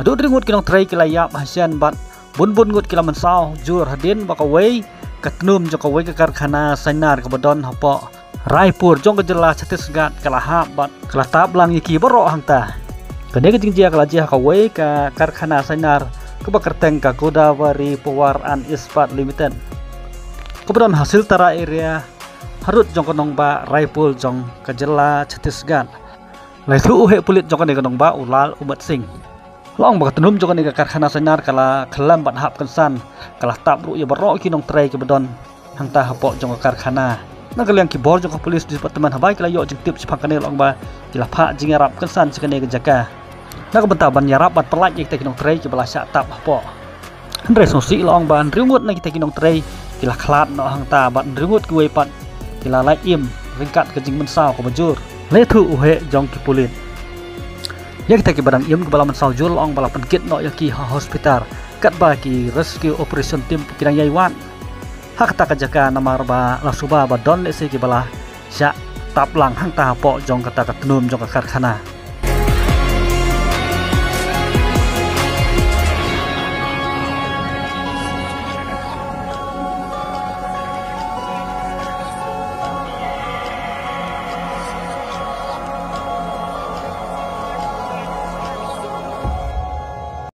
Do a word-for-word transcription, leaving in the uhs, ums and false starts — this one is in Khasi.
Lut ri ngut ki nongtrei ki la ïap hashen bad bun bun ngut ki la mynsaw jur hadien ba kawei ka tnum jong kawei ka karkhana sainar kaba don hapoh Raipur jong ka jylla Chhattisgarh ka la hap bad ka la tap lang ïa ki baroh hangta. Kane ka jingjia ka la jia ha kawei ka karkhana sainar kaba kyrteng ka Godavari Power and Ispat Limited, kaba don ha Siltara area, harud jong ka nongbah Raipur jong ka jylla Chhattisgarh. La ïathuh u heh pulit jong kane ka nongbah u Lal Umat Singh. La ong ba ka tnum jong kane ka karkhana sainar ka la khlem bad hap kynsan, ka la tap ruh ïa baroh ki nongtrei kiba don hangta hapoh jong ka karkhana. Na ka liang ki bor jong ka police department haba ki la ïoh jingtip shaphang kane la ong ba ki la phah jingïarap kynsan sha kane ka jaka na ka bynta ban ïarap bad pyllait ïa kita ki nongtrei kiba la shah tap hapoh. Hynrei sngewsih la ong ba hynriew ngut na kita ki nongtrei ki la khlad noh hangta bad hynriew ngut kiwei pat ki la lait im ryngkat ka jingmynsaw kaba jur. La ïathuh u heh jong ki pulit, ïa kita kiba dang im kiba la mynsaw jur la ong ba la pynkit noh ïa ki ha hospital katba ki rescue operation team ki dang ïai wad ha kata ka jaka namar ba la suba ba don lehse kiba la shah tap lang hangta hapoh jong kata ka tnum jong ka karkhana.